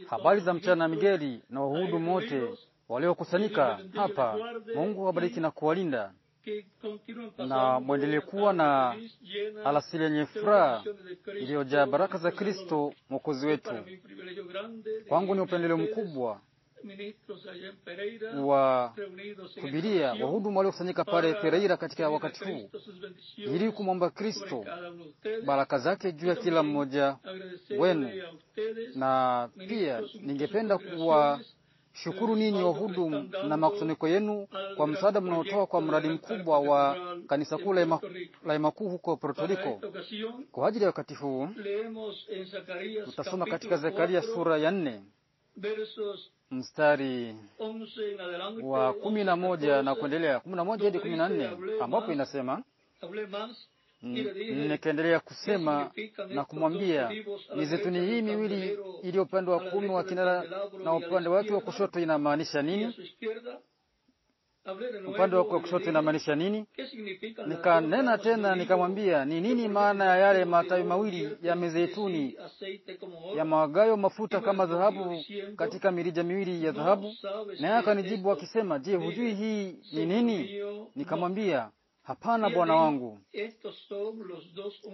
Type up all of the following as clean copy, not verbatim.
Habari za mchana Migeli na wahudumu wote waliokusanyika hapa. Mungu awabariki na kuwalinda, na mwendelee kuwa na alasiri yenye furaha iliyojaa baraka za Kristo Mwokozi wetu. Kwangu ni upendeleo mkubwa wa kuhubiria wahudumu waliokusanyika pale Pereira katika wakati huu ili kumwomba Kristo baraka zake juu ya kila mmoja wenu. Na pia ningependa kuwashukuru ninyi wahudumu na makusanyiko yenu kwa msaada mnaotoa kwa mradi mkubwa wa kanisa kuu la Hema Kuu huko Puerto Rico. Kwa ajili ya wakati huu tutasoma katika Zekaria sura ya 4 mstari wa 11 na kuendelea, 11 hadi 14, ambapo inasema: Nikaendelea kusema na kumwambia, mizeituni hii miwili iliyo upande wa kuume wa kinara na upande wake wa kushoto inamaanisha nini? Upande wake wa kushoto inamaanisha nini? Nikanena tena nikamwambia, ni nini maana ya yale matawi mawili ya mizeituni yamwagayo mafuta kama dhahabu katika mirija miwili ya dhahabu? Naye akanijibu akisema, je, hujui hii ni nini? Nikamwambia, hapana bwana wangu.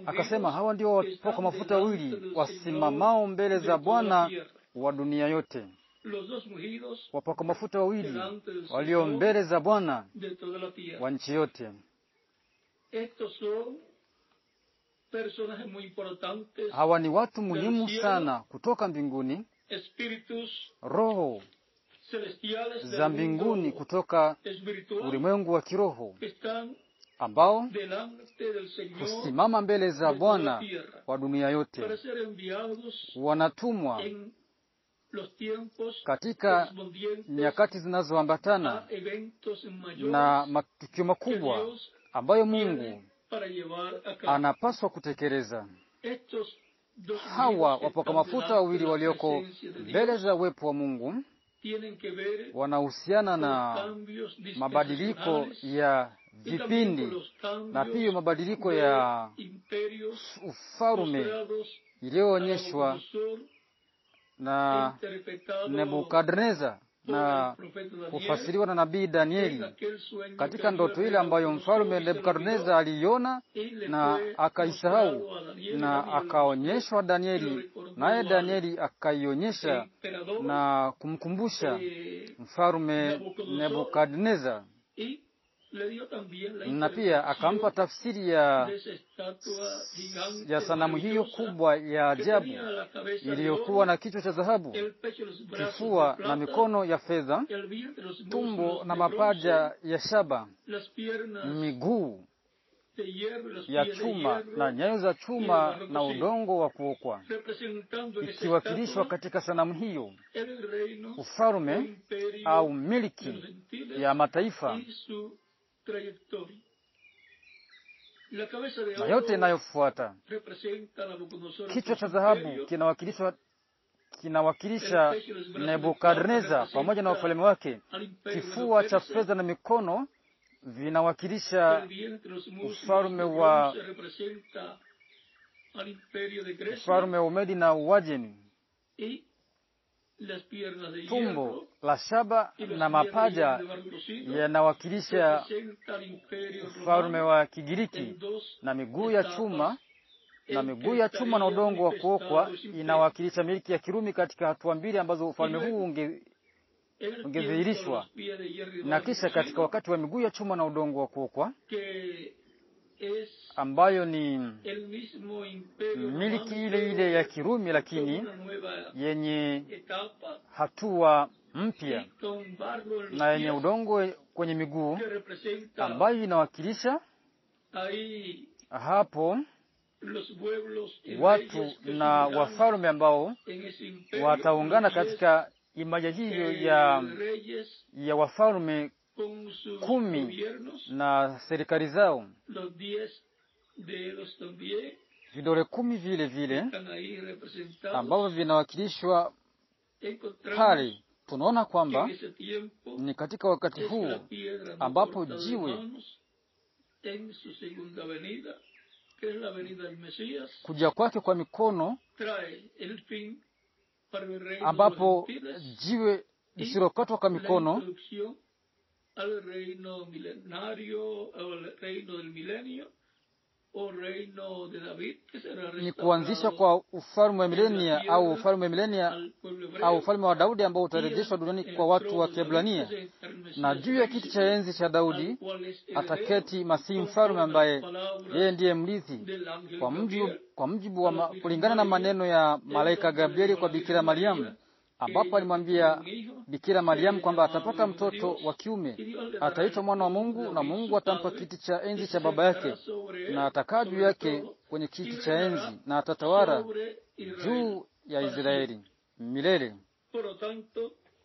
Akasema, hawa ndio wapakwa mafuta wawili wasimamao mbele za Bwana wa dunia yote. Wapakwa mafuta wawili walio mbele za Bwana wa nchi yote. Hawa ni watu muhimu sana kutoka mbinguni, roho za mbinguni kutoka ulimwengu wa kiroho, ambao husimama mbele za Bwana wa dunia yote. Wanatumwa katika nyakati zinazoambatana na matukio makubwa ambayo Mungu anapaswa kutekeleza. Hawa wapaka mafuta wawili walioko mbele za uwepo wa Mungu wanahusiana na mabadiliko ya vipindi na pia mabadiliko ya ufalme iliyoonyeshwa na Nebukadneza na kufasiriwa na nabii Danieli katika ndoto ile ambayo mfalme Nebukadneza aliiona na akaisahau, na akaonyeshwa Danieli, naye Danieli akaionyesha na kumkumbusha mfalme Nebukadneza, na pia akampa tafsiri ya sanamu hiyo kubwa ya ajabu iliyokuwa na kichwa cha dhahabu, kifua na mikono ya fedha, tumbo na mapaja ya shaba, miguu ya chuma na nyayo za chuma na udongo wa kuokwa, ikiwakilishwa katika sanamu hiyo ufalme au miliki ya mataifa na yote inayofuata. Kichwa cha dhahabu kinawakilisha Nebukadneza pamoja na ufalme wake. Kifua cha fedha na mikono vinawakilisha ufalme wa Umedi na Uajemi. Tumbo la shaba na mapaja yanawakilisha ufalme wa Kigiriki, na miguu ya chuma na udongo wa kuokwa inawakilisha miliki ya Kirumi katika hatua mbili ambazo ufalme huu ungedhihirishwa. Na kisha katika wakati wa miguu ya chuma na udongo wa kuokwa, ambayo ni miliki ile ile ya Kirumi lakini yenye hatua mpya na yenye udongo kwenye miguu, ambayo inawakilisha hapo watu na wafalme ambao wataungana katika imaja hiyo ya wafalme 10 na serikali zao. Vidole 10 vile vile ambavyo vinawakilishwa pale. Tunaona kwamba ni katika wakati huu ambapo jiwe kuja kwake kwa mikono ambapo jiwe lisilokatwa kwa mikono ni kuanzisha kwa ufalme wa milenia au ufalme wa milenia au ufalme wa Daudi ambao utarejeshwa duniani kwa watu wa Kiebrania. Na juu ya kiti cha enzi cha Daudi ataketi Masihi mfalme ambaye yeye ndiye mrithi, kwa mujibu wa kulingana na maneno ya malaika Gabrieli kwa Bikira Mariamu, ambapo alimwambia Bikira Mariamu kwamba atapata mtoto wa kiume, ataitwa mwana wa Mungu, na Mungu atampa kiti cha enzi cha baba yake, na atakaa juu yake kwenye kiti cha enzi, na atatawala juu ya Israeli milele.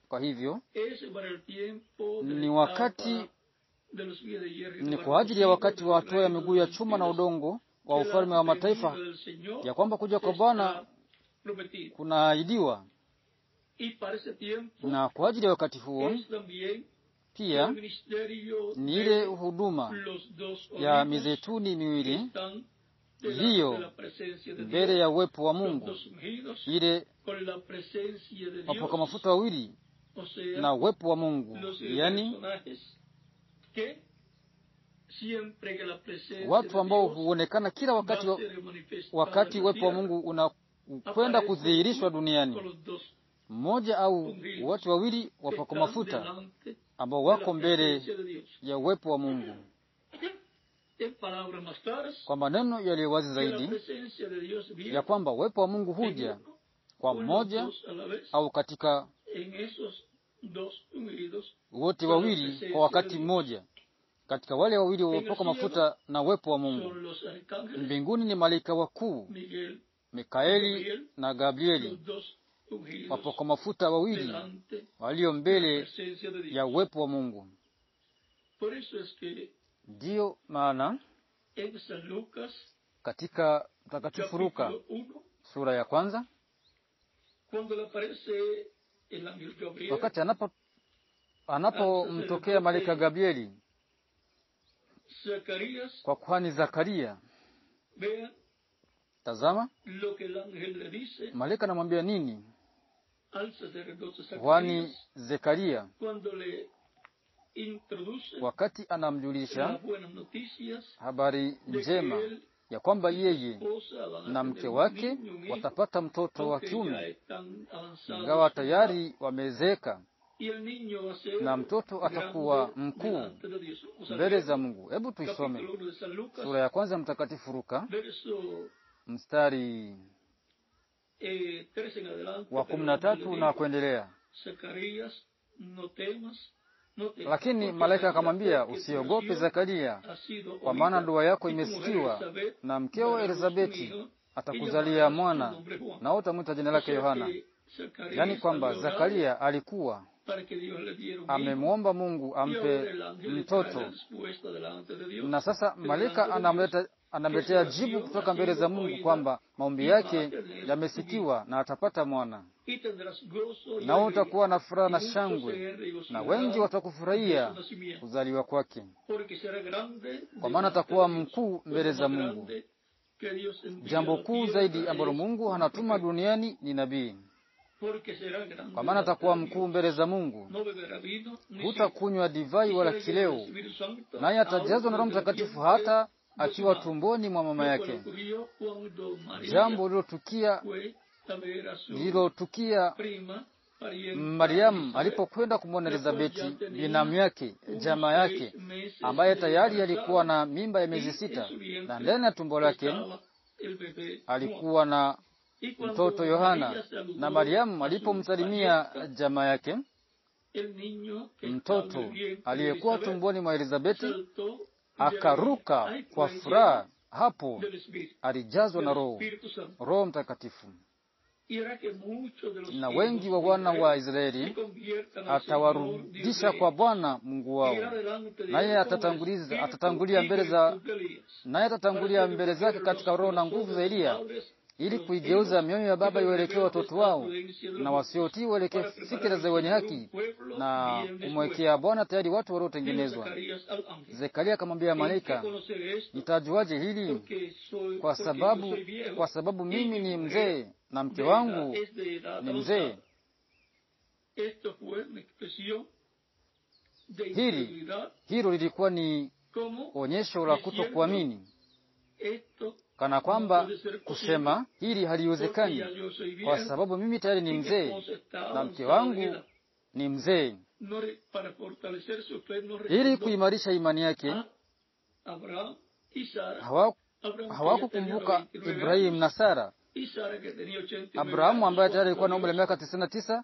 Kwa hivyo ni wakati, ni kwa ajili ya wakati wa hatua ya miguu ya chuma na udongo wa ufalme wa mataifa, ya kwamba kuja kwa Bwana kunaahidiwa. Na kwa ajili ya wakati huo pia ni ile huduma ya mizeituni miwili iliyo mbele ya uwepo wa Mungu, ile wapaka mafuta wawili na uwepo wa Mungu, yani watu ambao huonekana kila wakati, wakati uwepo wa Mungu unakwenda kudhihirishwa duniani, mmoja au watu wawili wapaka mafuta ambao wako mbele ya uwepo wa Mungu. Kwa maneno yaliyo wazi zaidi ya kwamba uwepo wa Mungu huja kwa mmoja au katika wote wawili kwa wakati mmoja, katika wale wawili wapaka mafuta na uwepo wa Mungu. Mbinguni ni malaika wakuu Mikaeli na Gabrieli, wapaka mafuta wawili walio mbele ya uwepo wa Mungu. Ndiyo maana katika Mtakatifu Luka sura ya 1, wakati anapomtokea malaika Gabrieli kwa kuhani Zakaria, tazama malaika anamwambia nini kuhani Zekaria wakati anamjulisha habari njema ya kwamba yeye na mke wake watapata mtoto wa kiume, ingawa tayari wamezeeka, na mtoto atakuwa mkuu mbele za Mungu. Hebu tuisome sura ya 1 Mtakatifu Luka mstari wa 13 na kuendelea. Lakini malaika akamwambia, usiogope Zakaria, kwa maana dua yako imesikiwa, na mkeo Elizabeti atakuzalia mwana, na utamwita jina lake Yohana. Yani kwamba Zakaria alikuwa amemwomba Mungu ampe mtoto, na sasa malaika anamletea jibu kutoka mbele za Mungu kwamba maombi yake yamesikiwa na atapata mwana. Na utakuwa na furaha na shangwe, na wengi watakufurahia kuzaliwa kwake, kwa maana atakuwa mkuu mbele za Mungu. Jambo kuu zaidi ambalo Mungu anatuma duniani ni nabii, kwa maana atakuwa mkuu mbele za Mungu. Hutakunywa divai wala kileo, naye atajazwa na Roho Mtakatifu hata akiwa tumboni mwa mama yake. Jambo lililotukia Mariamu alipokwenda kumwona Elizabeti binamu yake, jamaa yake, ambaye tayari alikuwa na mimba ya miezi 6, na ndani ya tumbo lake alikuwa na mtoto Yohana. Na Mariamu alipomsalimia jamaa yake, mtoto aliyekuwa tumboni mwa Elizabeti akaruka kwa furaha. Hapo alijazwa na Roho Mtakatifu. Na wengi wa wana wa Israeli atawarudisha kwa Bwana Mungu wao, naye atatangulia mbele zake katika roho na nguvu za Eliya, ili kuigeuza mioyo ya baba iwaelekee watoto wao, na wasiotii waelekee fikira za wenye haki, na kumwekea Bwana tayari watu waliotengenezwa. Zekaria akamwambia malaika, nitajuaje hili? Kwa sababu mimi ni mzee na mke wangu ni mzee. Hilo lilikuwa ni onyesho la kutokuamini, kana kwamba kusema hili haliwezekani kwa sababu mimi tayari ni mzee na mke wangu ni mzee. Ili kuimarisha imani yake, hawakukumbuka Ibrahim na Sara. Abrahamu ambaye tayari alikuwa na umri wa miaka 99,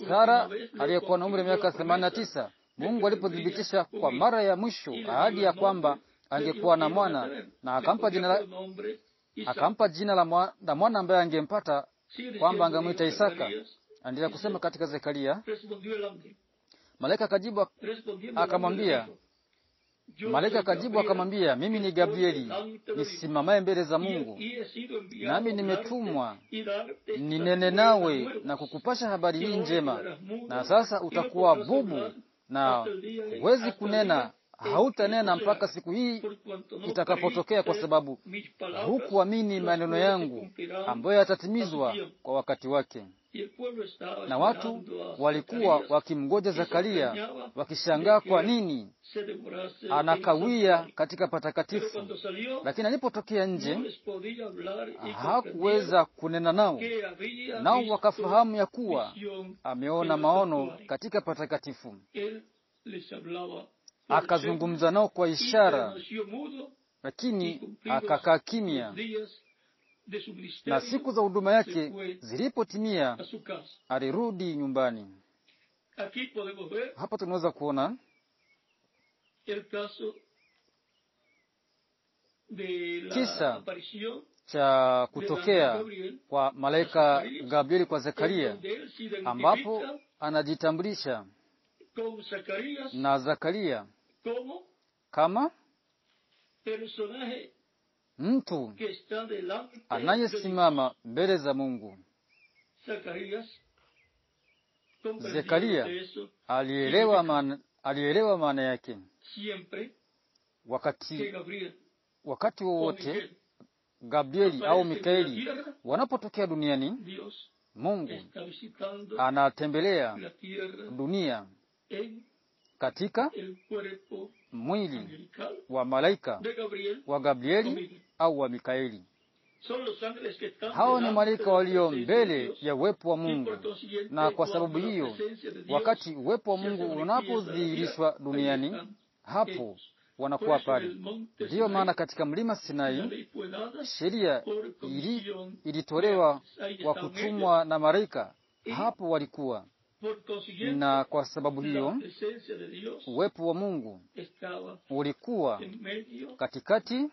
Sara aliyekuwa na umri wa miaka 89. Mungu alipothibitisha kwa mara ya mwisho ahadi ya kwamba angekuwa na mwana, na akampa jina la mwana ambaye angempata, kwamba angemuita Isaka. Endelea kusema katika Zekaria, malaika akajibu akamwambia, mimi ni Gabrieli nisimamaye mbele za Mungu, nami nimetumwa ninene nawe na kukupasha habari hii njema. Na sasa utakuwa bubu na huwezi kunena, hautanena mpaka siku hii itakapotokea, kwa sababu hukuamini maneno yangu ambayo yatatimizwa kwa wakati wake. Na watu walikuwa wakimgoja Zakaria, wakishangaa kwa nini anakawia katika patakatifu. Lakini alipotokea nje hakuweza kunena nao, nao wakafahamu ya kuwa ameona maono katika patakatifu. Akazungumza nao kwa ishara, lakini akakaa kimya. Na siku za huduma yake zilipotimia, alirudi nyumbani. Hapa tunaweza kuona kisa cha kutokea kwa malaika Gabrieli kwa Zekaria, ambapo anajitambulisha na Zakaria kama mtu anayesimama mbele za Mungu. Zekaria alielewa maana yake. Wakati wowote Gabrieli au Mikaeli wanapotokea duniani, Mungu anatembelea dunia katika mwili wa malaika wa Gabrieli au wa Mikaeli. Hao ni malaika walio mbele ya uwepo wa Mungu, na kwa sababu hiyo wakati uwepo wa Mungu unapodhihirishwa duniani, hapo wanakuwa pale. Ndiyo maana katika mlima Sinai sheria ilitolewa kwa kutumwa na malaika, hapo walikuwa. Na kwa sababu hiyo uwepo wa Mungu ulikuwa katikati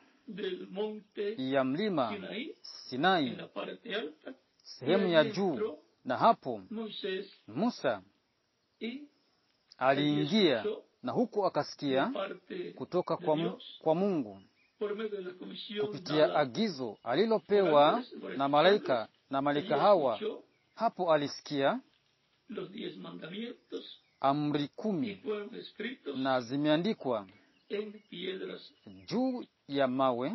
ya mlima Sinai, sehemu ya juu, na hapo Musa aliingia na huku akasikia kutoka kwa Mungu kupitia agizo alilopewa na malaika, na malaika hawa hapo alisikia amri 10 na zimeandikwa juu ya mawe,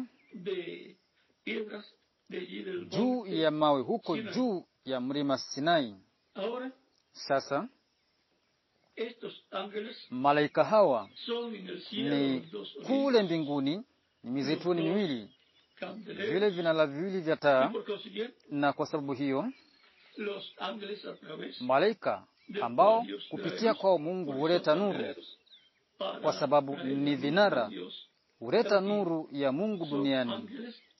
juu ya mawe huko juu ya mlima Sinai. Sasa malaika hawa ni kule mbinguni, ni mizeituni miwili, vile vinara viwili vya taa. Na kwa sababu hiyo malaika ambao kupitia kwao Mungu huleta nuru, kwa sababu ni vinara, huleta nuru ya Mungu duniani.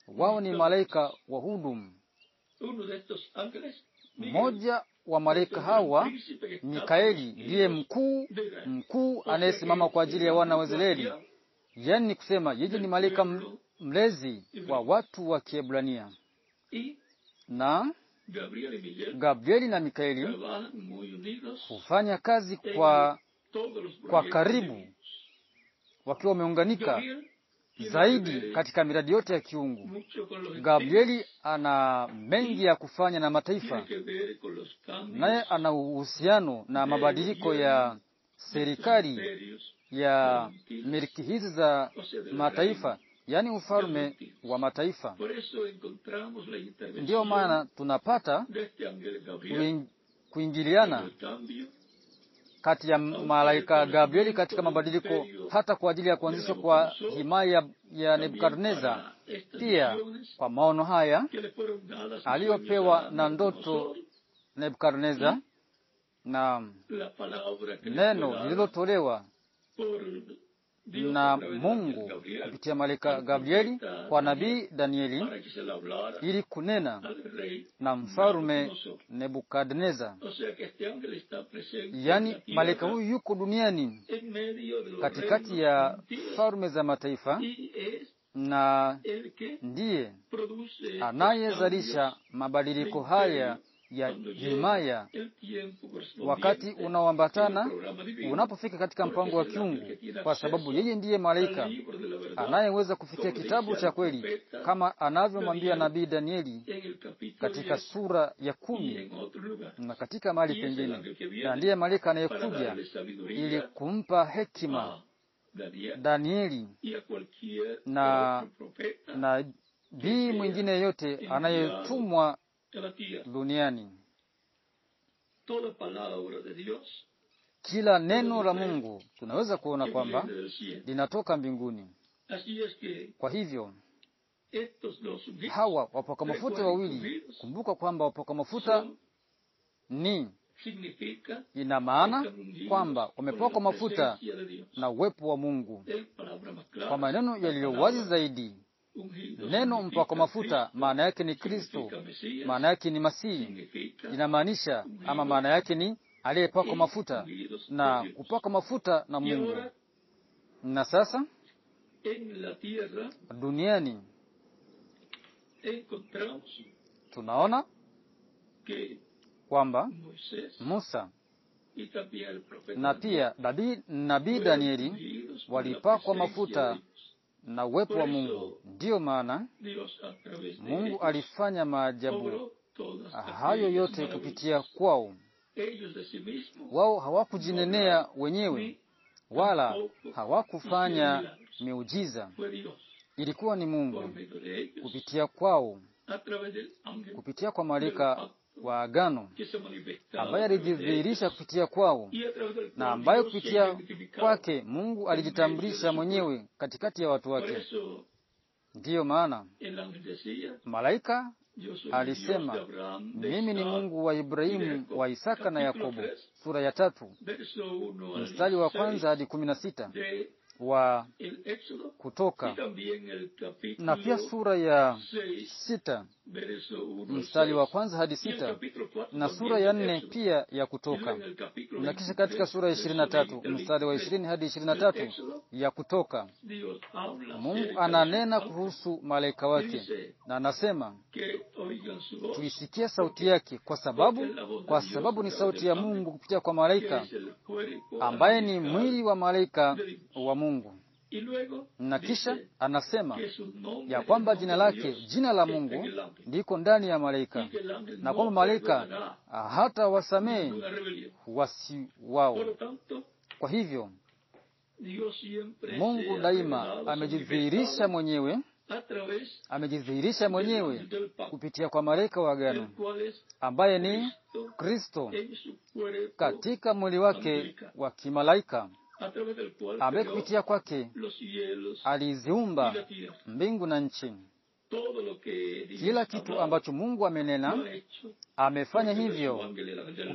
Wao ni malaika wa hudumu. Mmoja wa malaika hawa, Mikaeli, ndiye mkuu anayesimama kwa ajili ya wana wa Israeli. Yaani ni kusema yeye ni malaika mlezi wa watu wa Kiebrania. Na Gabrieli na Mikaeli hufanya kazi kwa karibu, wakiwa wameunganika zaidi katika miradi yote ya kiungu. Gabrieli ana mengi ya kufanya na mataifa, naye ana uhusiano na mabadiliko ya serikali ya miliki hizi za mataifa, yaani ufalme wa mataifa. Ndiyo maana tunapata kuingiliana kati ya malaika Gabrieli katika mabadiliko, hata kwa ajili ya kuanzishwa kwa himaya ya Nebukadneza, pia kwa maono haya aliyopewa na ndoto Nebukadneza na neno lililotolewa na Mungu kupitia malaika Gabrieli kwa nabii Danieli ili kunena na mfalme Nebukadneza. Yaani malaika huyu yuko duniani katikati ya falme za mataifa, na ndiye anayezalisha mabadiliko haya ya himaya wakati unaoambatana unapofika katika mpango wa kiungu, kwa sababu yeye ndiye malaika anayeweza kufikia kitabu cha kweli kama anavyomwambia nabii Danieli katika sura ya 10 na katika mahali pengine. Na ndiye malaika anayekuja ili kumpa hekima Danieli na nabii mwingine yote anayetumwa duniani. Kila neno la Mungu tunaweza kuona kwamba linatoka mbinguni. Kwa hivyo hawa wapaka mafuta wawili, kumbuka kwamba wapaka mafuta ni ina maana kwamba wamepakwa mafuta na uwepo wa Mungu. Kwa maneno yaliyo wazi zaidi, neno mpako mafuta maana yake ni Kristo, maana yake ni Masihi, inamaanisha ama maana yake ni aliyepakwa mafuta na kupakwa mafuta na Mungu. Na sasa duniani tunaona kwamba Musa na pia nabii Danieli walipakwa mafuta na uwepo wa Mungu. Ndiyo maana Mungu alifanya maajabu hayo yote kupitia kwao. Wao hawakujinenea wenyewe wala hawakufanya miujiza. Ilikuwa ni Mungu kupitia kwao, kupitia kwa malaika wa agano ambaye alijidhihirisha kupitia kwao na ambaye kupitia kwake Mungu alijitambulisha mwenyewe katikati ya watu wake. Ndiyo maana malaika alisema, mimi ni Mungu wa Ibrahimu, wa Isaka na Yakobo, sura ya 3 mstari wa 1 hadi 16 wa Kutoka, na pia sura ya 6 mstari wa 1 hadi 6 na sura ya 4 pia ya Kutoka, na kisha katika sura ya 23 mstari wa 20 hadi 23 ya Kutoka, Mungu ananena kuhusu malaika wake na anasema tuisikie sauti yake, kwa sababu ni sauti ya Mungu kupitia kwa malaika ambaye ni mwili wa malaika wa Mungu. Na kisha anasema ya kwamba jina lake, jina la Mungu liko ndani ya malaika, na kwamba malaika hata wasamehe wasi wao. Kwa hivyo Mungu daima amejidhihirisha mwenyewe, amejidhihirisha mwenyewe kupitia kwa malaika wa agano ambaye ni Kristo katika mwili wake wa kimalaika, ambaye kupitia kwake aliziumba mbingu na nchi. Kila kitu ambacho Mungu amenena amefanya hivyo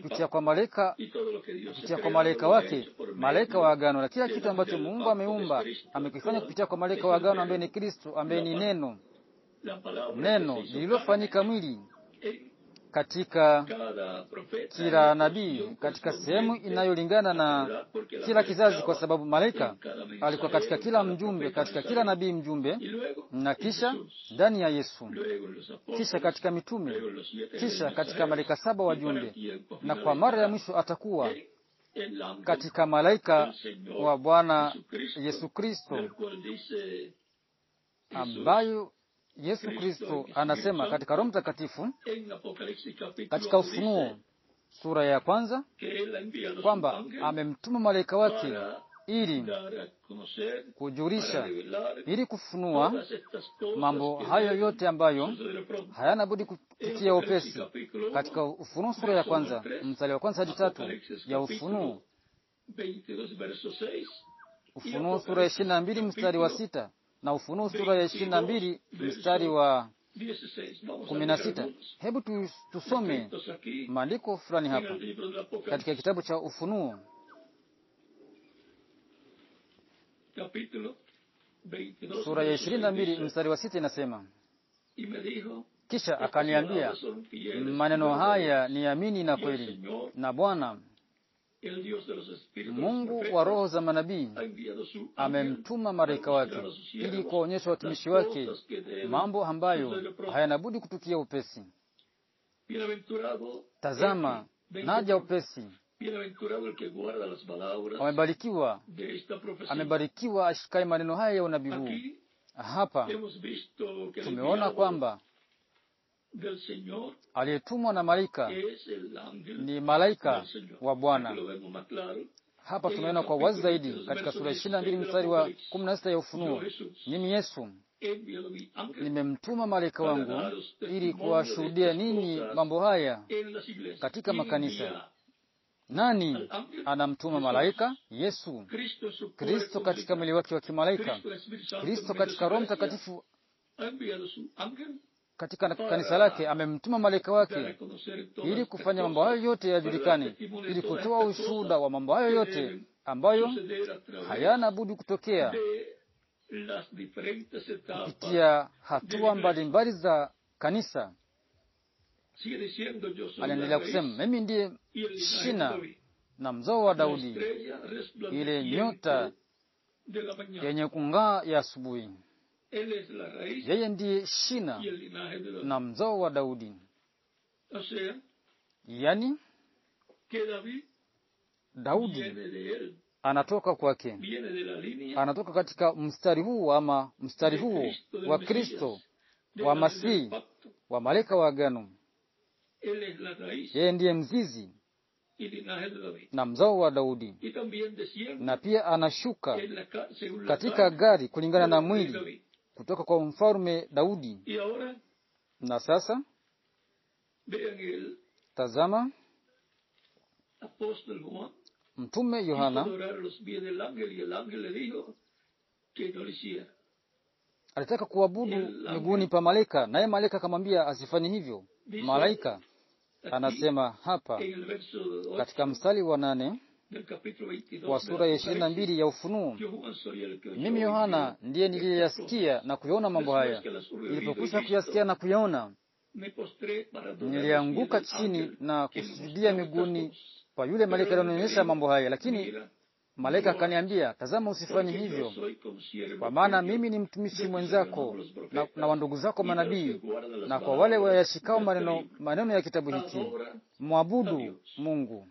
kupitia kwa malaika, kupitia kwa malaika wake, malaika wa agano. Na kila kitu ambacho Mungu ameumba amekifanya kupitia kwa malaika wa agano ambaye ni Kristo, ambaye ni neno, neno lililofanyika mwili katika kila nabii, katika sehemu inayolingana na kila kizazi, kwa sababu malaika alikuwa katika kila mjumbe, katika kila nabii mjumbe, na kisha ndani ya Yesu, kisha katika mitume, kisha katika malaika 7 wajumbe, na kwa mara ya mwisho atakuwa katika malaika wa Bwana Yesu Kristo, ambayo Yesu Kristo anasema katika Roho Mtakatifu katika Ufunuo sura ya 1 kwamba amemtuma malaika wake ili kujulisha, ili kufunua mambo hayo yote ambayo hayana budi kutukia upesi. Katika Ufunuo sura ya 1 mstari wa 1 hadi 3 ya Ufunuo, Ufunuo sura ya 22 mstari wa 6 na Ufunuo sura ya 22 mstari wa 16. Hebu tusome maandiko fulani hapa katika kitabu cha Ufunuo sura ya 22 mstari wa 6 inasema, kisha akaniambia, maneno haya ni amini na kweli, na Bwana Mungu wa roho za manabii amemtuma malaika wake ili kuwaonyesha watumishi wake mambo ambayo hayana budi kutukia upesi. Tazama, naja upesi. Amebarikiwa ashikaye maneno haya ya unabii huu. Hapa tumeona kwamba aliyetumwa na malaika ni malaika wa Bwana. Hapa tunaona kwa wazi zaidi katika sura 22 mstari wa 16 ya Ufunuo, mimi Yesu nimemtuma malaika wangu ili kuwashuhudia ninyi mambo haya katika makanisa. Nani anamtuma malaika? Yesu Kristo katika mwili wake wa kimalaika, Kristo katika Roho Mtakatifu katika kanisa lake amemtuma malaika wake ili kufanya mambo hayo yote yajulikane, ili kutoa ushuhuda wa mambo hayo yote ambayo hayana budi kutokea kupitia hatua mbalimbali za kanisa. Aliendelea kusema, mimi ndiye shina na mzao wa Daudi, ile nyota yenye kung'aa ya asubuhi. Yeye ndiye shina na mzao wa Daudi. Yani Daudi anatoka kwake, anatoka katika mstari huu ama mstari huo wa Kristo, wa Masihi, wa malaika wa agano. Yeye ndiye mzizi na mzao wa Daudi, na pia anashuka katika gari kulingana na mwili kutoka kwa mfalme Daudi. Na sasa tazama, Mtume Yohana alitaka kuabudu miguuni pa malaika, naye malaika akamwambia asifanye hivyo. Malaika anasema hapa katika mstari wa 8 wa sura ya 22 ya Ufunuo, mimi Yohana ndiye niliyasikia na kuyaona mambo haya. Nilipokwisha kuyasikia na kuyaona, nilianguka chini na kusujudia miguuni pa yule malaika aliyonionyesha mambo haya. Lakini malaika akaniambia, tazama, usifanye hivyo, kwa maana mimi ni mtumishi mwenzako na wandugu zako manabii, na kwa wale wayashikao maneno ya kitabu hiki. Mwabudu Mungu.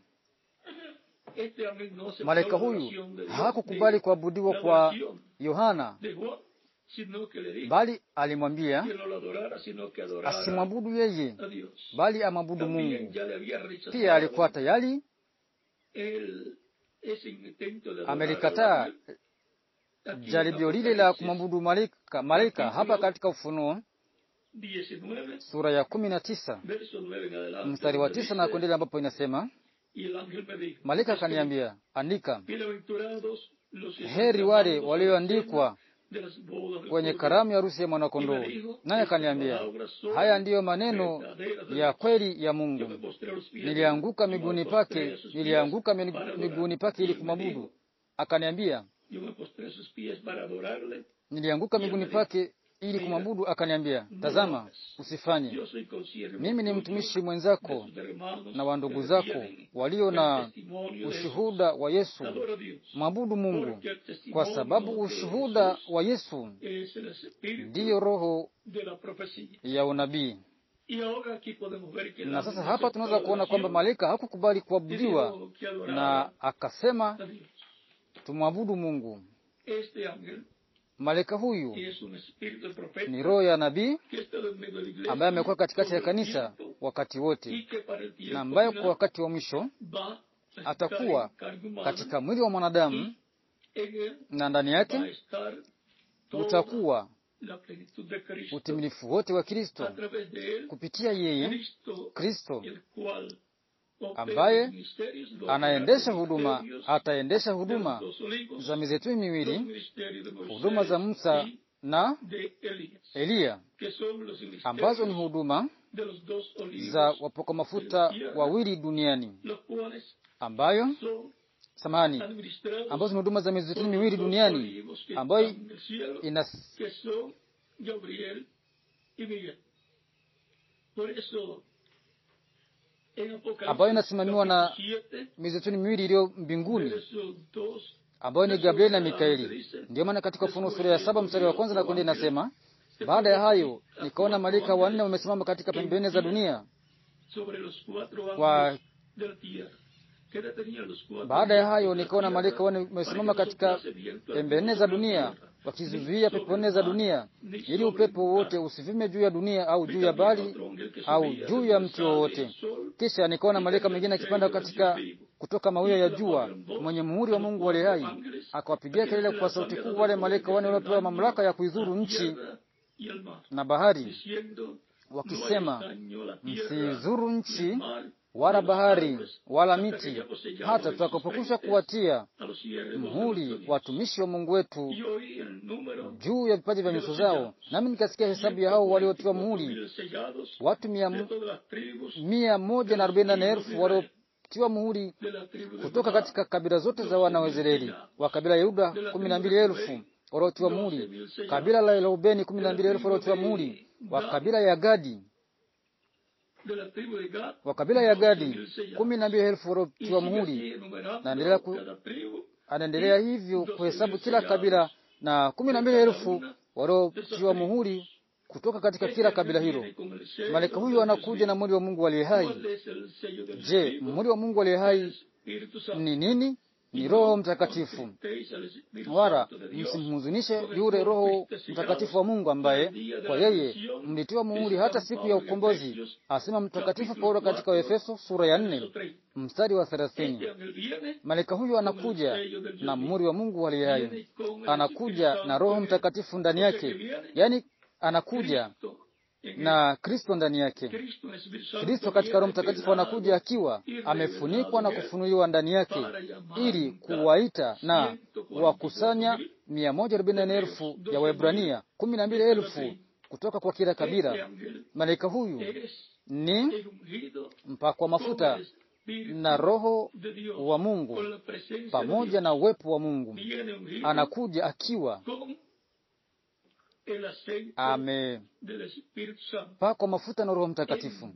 Malaika huyu hakukubali kuabudiwa kwa Yohana, bali alimwambia asimwabudu yeye, bali amwabudu Mungu. Pia alikuwa tayari amelikataa jaribio lile la kumwabudu malaika. Hapa katika Ufunuo sura ya 19 mstari wa 9 na kuendelea, ambapo inasema, malaika akaniambia, andika, heri wale walioandikwa kwenye karamu ya harusi ya Mwana-Kondoo. Naye akaniambia, haya ndiyo maneno ya kweli ya Mungu. Nilianguka miguuni pake ili kumwabudu. Akaniambia, nilianguka miguuni pake ili kumwabudu. Akaniambia, tazama, usifanye. Mimi ni mtumishi mwenzako na wa ndugu zako walio na ushuhuda wa Yesu. Mwabudu Mungu, kwa sababu ushuhuda wa Yesu ndiyo roho ya unabii. Na sasa hapa tunaweza kuona kwamba malaika hakukubali kuabudiwa na akasema tumwabudu Mungu. Malaika huyu ni roho ya nabii ambaye amekuwa katikati ya kanisa wakati wote, na ambaye kwa wakati wa mwisho atakuwa katika mwili wa mwanadamu na ndani yake utakuwa utimilifu wote wa Kristo. Kupitia yeye Kristo ambaye anaendesha huduma, ataendesha huduma za mizeituni miwili, huduma za Musa na Eliya, ambazo ni huduma za wapakwa mafuta wawili duniani, ambayo samahani, ambazo ni huduma za mizeituni miwili duniani, ambayo ina ambayo inasimamiwa na mizeituni miwili iliyo mbinguni, ambayo ni Gabrieli na Mikaeli. Ndio maana katika Ufunuo sura ya 7 mstari wa kwanza na kuendelea inasema, baada ya hayo nikaona malaika wanne wamesimama katika pembeni za dunia wa Baada ya hayo nikaona malaika wanne wamesimama katika pembe nne za dunia, wakizuia pepo nne za dunia, ili upepo wote usivime juu ya dunia au juu ya bahari au juu ya mti wowote. Kisha nikaona malaika mwingine akipanda katika kutoka mawio ya jua, mwenye muhuri wa Mungu aliye hai, akawapigia kelele kwa sauti kuu wale malaika wanne waliopewa mamlaka ya kuidhuru nchi na bahari, wakisema, msizuru nchi wala bahari wala miti, hata tutakapokwisha kuwatia muhuri watumishi wa Mungu wetu juu ya vipaji vya nyuso zao. Nami nikasikia hesabu ya hao waliotiwa muhuri, watu 144,000 waliotiwa muhuri kutoka katika kabila zote za wana wa Israeli. Wa kabila ya Yuda 12,000 waliotiwa muhuri, kabila la Reubeni 12,000 waliotiwa muhuri, wa kabila ya Gadi wa kabila ya Gadi 12,000 waliotiwa muhuri. Na anaendelea hivyo kuhesabu kila kabila, na 12,000 waliotiwa muhuri kutoka katika kila kabila hilo. Malaika huyu anakuja na muhuri wa Mungu aliye hai. Je, muhuri wa Mungu aliye hai ni nini? Ni Roho Mtakatifu. Wala msimhuzunishe yule Roho Mtakatifu wa Mungu, ambaye kwa yeye mlitiwa muhuri hata siku ya ukombozi, asema Mtakatifu Paulo katika Efeso sura ya 4 mstari wa 30. Malaika huyu anakuja na muhuri wa Mungu aliye hai, anakuja na Roho Mtakatifu ndani yake, yani anakuja na Kristo ndani yake. Kristo katika Roho Mtakatifu anakuja akiwa amefunikwa na kufunuliwa ndani yake, ili kuwaita na kuwakusanya 144,000 ya Waebrania, 12,000 kutoka kwa kila kabila. Malaika huyu ni mpakwa mafuta na Roho wa Mungu pamoja na uwepo wa Mungu. Anakuja akiwa amepakwa mafuta na Roho Mtakatifu.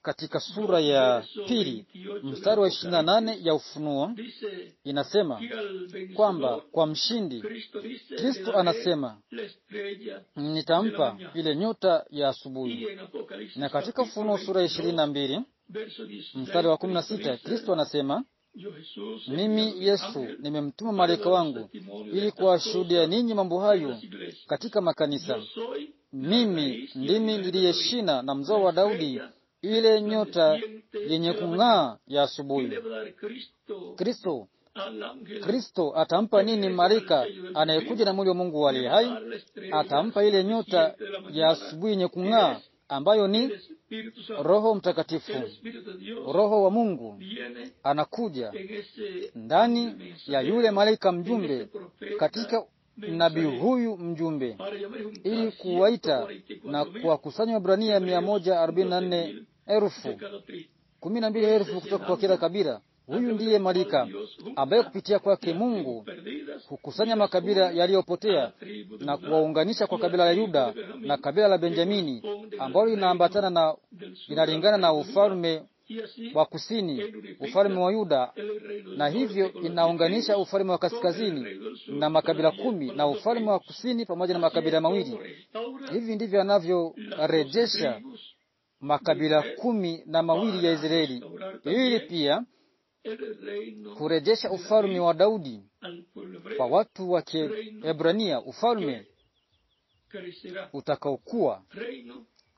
Katika sura ya 2 mstari wa 28 ya Ufunuo inasema kwamba kwa mshindi Kristo anasema, nitampa ile nyota ya asubuhi. Na katika Ufunuo sura ya 22 mstari wa 16 Kristo anasema, mimi Yesu nimemtuma malaika wangu ili kuwashuhudia ninyi mambo hayo katika makanisa. Mimi ndimi niliye shina na mzao wa Daudi, ile nyota yenye kung'aa ya asubuhi. Kristo atampa nini malaika anayekuja na mwili wa Mungu aliye hai? Atampa ile nyota ya asubuhi yenye kung'aa, ambayo ni Roho Mtakatifu. Roho wa Mungu anakuja ndani ya yule malaika mjumbe, katika nabii huyu mjumbe, ili kuwaita na kuwakusanya Waebrania 144,000, 12,000 kutoka kwa kila kabila. Huyu ndiye malaika ambaye kupitia kwake Mungu hukusanya makabila yaliyopotea na kuwaunganisha kwa kabila la Yuda na kabila la Benjamini, ambalo linaambatana na inalingana na ufalme wa kusini, ufalme wa Yuda, na hivyo inaunganisha ufalme wa kaskazini na makabila 10 na ufalme wa kusini pamoja na makabila mawili. Hivi ndivyo anavyorejesha makabila 12 ya Israeli, ili pia kurejesha ufalme wa Daudi kwa watu wa Kiebrania, ufalme utakaokuwa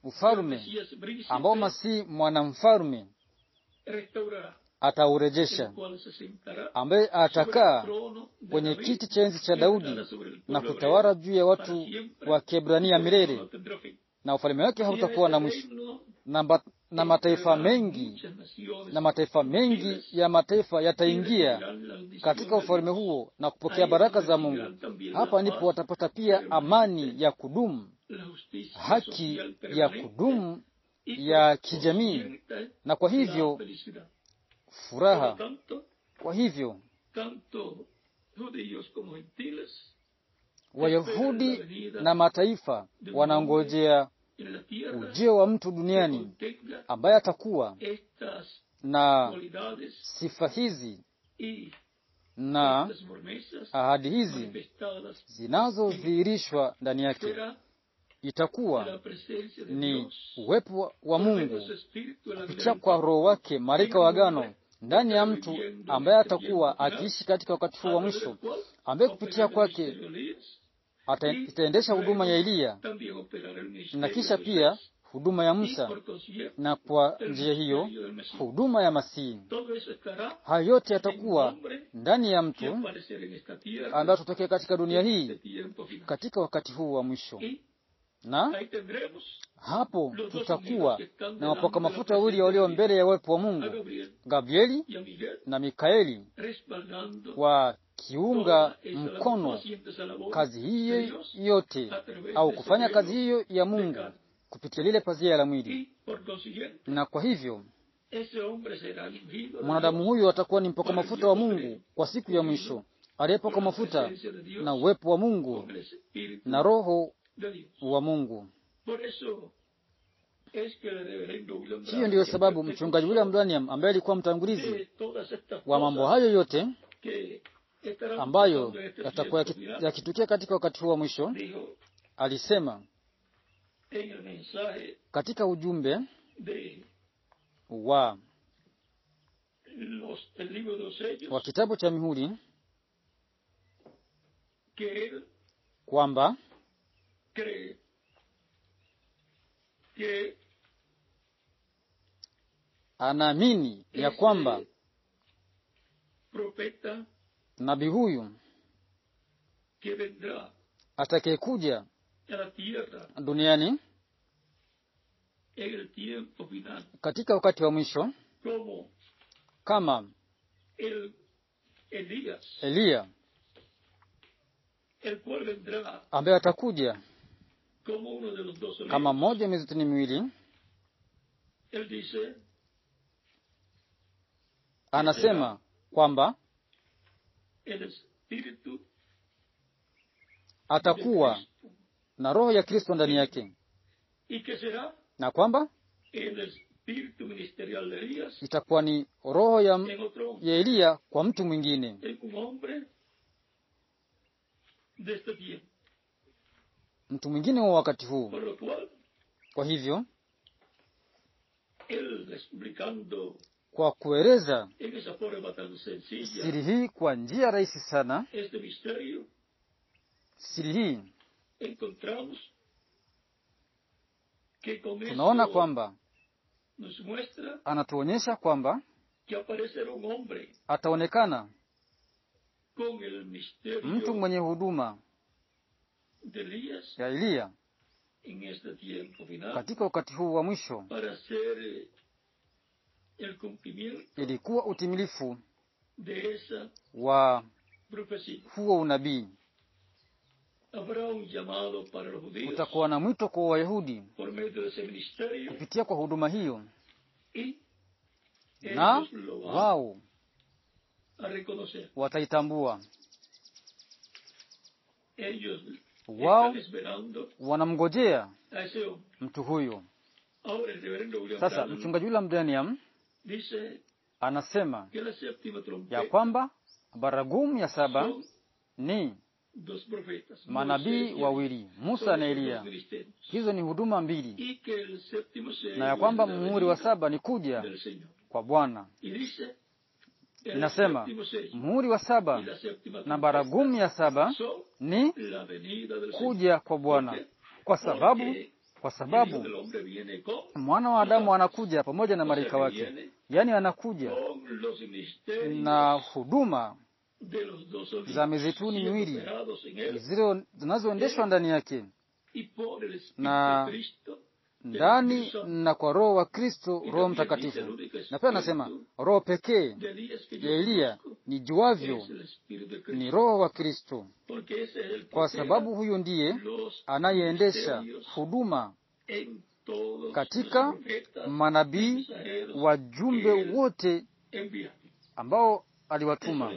ufalme ambao Masihi mwanamfalme ataurejesha, ambaye atakaa kwenye kiti cha enzi cha Daudi na kutawala juu ya watu wa Kiebrania milele, na ufalme wake hautakuwa na mwisho. Na mataifa mengi na mataifa mengi ya mataifa yataingia katika ufalme huo na kupokea baraka za Mungu. Hapa ndipo watapata pia amani ya kudumu, haki ya kudumu ya kijamii, na kwa hivyo furaha. Kwa hivyo Wayahudi na mataifa wanangojea ujio wa mtu duniani ambaye atakuwa na sifa hizi na ahadi hizi zinazodhihirishwa ndani yake. Itakuwa ni uwepo wa Mungu kupitia kwa Roho wake, malaika wa agano, ndani ya mtu ambaye atakuwa akiishi katika wakati huu wa mwisho, ambaye kupitia kwake itaendesha huduma ya Eliya na kisha pia huduma ya Musa, na kwa njia hiyo huduma ya Masihi. Hayo yote yatakuwa ndani ya mtu ambaye atatokea katika dunia hii katika wakati huu wa mwisho. Na hapo tutakuwa na wapaka mafuta wawili walio mbele ya uwepo wa Mungu, Gabrieli na Mikaeli, wakiunga mkono kazi hiyo yote, au kufanya kazi hiyo ya Mungu kupitia lile pazia la mwili. Na kwa hivyo mwanadamu huyu atakuwa ni mpaka mafuta wa Mungu kwa siku ya mwisho, aliyepakwa mafuta na uwepo wa Mungu na Roho wa Mungu. Hiyo ndiyo sababu mchungaji William Branham, ambaye alikuwa mtangulizi wa mambo hayo yote ambayo yatakuwa yakitukia katika wakati huu wa mwisho, alisema katika ujumbe wa kitabu cha mihuri kwamba anaamini ya kwamba nabii huyu atakayekuja duniani katika wakati wa mwisho kama Eliya, ambaye atakuja kama mmoja mizeituni miwili, anasema kwamba atakuwa na roho ya Kristo ndani yake, na kwamba itakuwa ni roho ya Eliya kwa mtu mwingine, mtu mwingine wa wakati huu. Kwa hivyo, kwa kueleza siri hii kwa njia rahisi sana, siri hii tunaona kwamba anatuonyesha kwamba ataonekana mtu mwenye huduma ya Eliya katika wakati huu wa mwisho. Ilikuwa utimilifu wa huo unabii. Utakuwa na mwito kwa Wayahudi kupitia kwa huduma hiyo, na wao wataitambua. Wao wanamngojea mtu huyo. Sasa mchungaji William Branham anasema ya kwamba baragumu ya saba ni manabii wawili, Musa na Eliya. Hizo ni huduma mbili, na ya kwamba muhuri wa saba ni kuja kwa Bwana. Inasema muhuri wa saba na baragumu ya saba ni kuja kwa Bwana, kwa sababu mwana wa Adamu anakuja pamoja na malaika wake. Yani anakuja na huduma za mizeituni miwili zile zinazoendeshwa ndani yake na ndani na kwa Roho wa Kristo, Roho Mtakatifu. Na pia anasema Roho pekee ya Eliya ni juavyo ni Roho wa Kristo, kwa sababu huyo ndiye anayeendesha huduma katika manabii wajumbe wote ambao aliwatuma.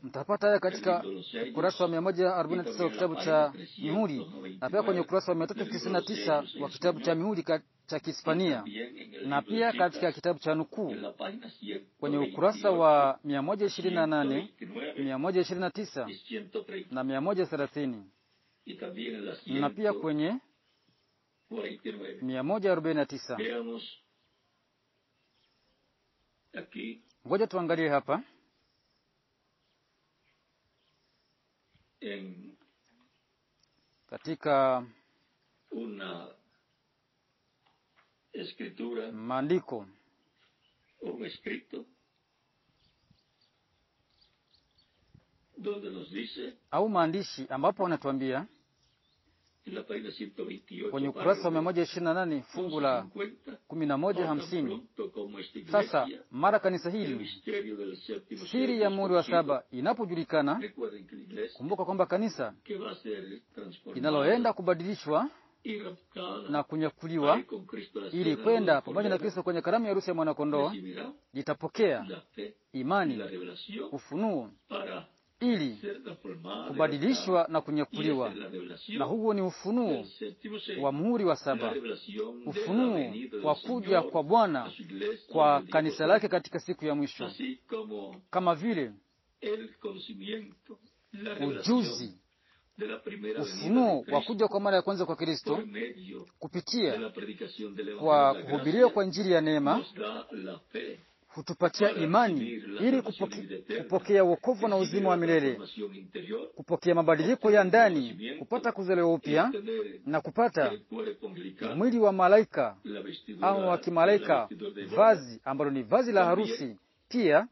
Mtapata haya katika ukurasa wa 149 wa kitabu cha Mihuri, na pia kwenye ukurasa wa 399 wa kitabu cha Mihuri cha Kihispania, na pia katika kitabu cha Nukuu kwenye ukurasa wa 128, 129 na 130, na pia kwenye 149. Ngoja tuangalie hapa katika maandiko au maandishi ambapo wanatuambia kwenye ukurasa wa 128 fungu la 11:50, sasa mara kanisa hili siri ya muhuri wa saba inapojulikana, kumbuka kwamba kanisa linaloenda kubadilishwa na kunyakuliwa ili kwenda pamoja na Kristo kwenye karamu ya harusi ya Mwanakondoo litapokea imani, ufunuo, ili kubadilishwa na kunyakuliwa. Na huo ni ufunuo wa muhuri wa saba, ufunuo wa kuja kwa Bwana kwa kanisa lake katika siku ya mwisho, kama vile ujuzi, ufunuo wa kuja kwa mara ya kwanza kwa Kristo kupitia kwa kuhubiriwa kwa Injili ya neema hutupatia imani ili kupokea wokovu na uzima wa milele, kupokea mabadiliko ya ndani, kupata kuzaliwa upya na kupata mwili wa malaika au wa kimalaika, vazi ambalo ni vazi la harusi. Pia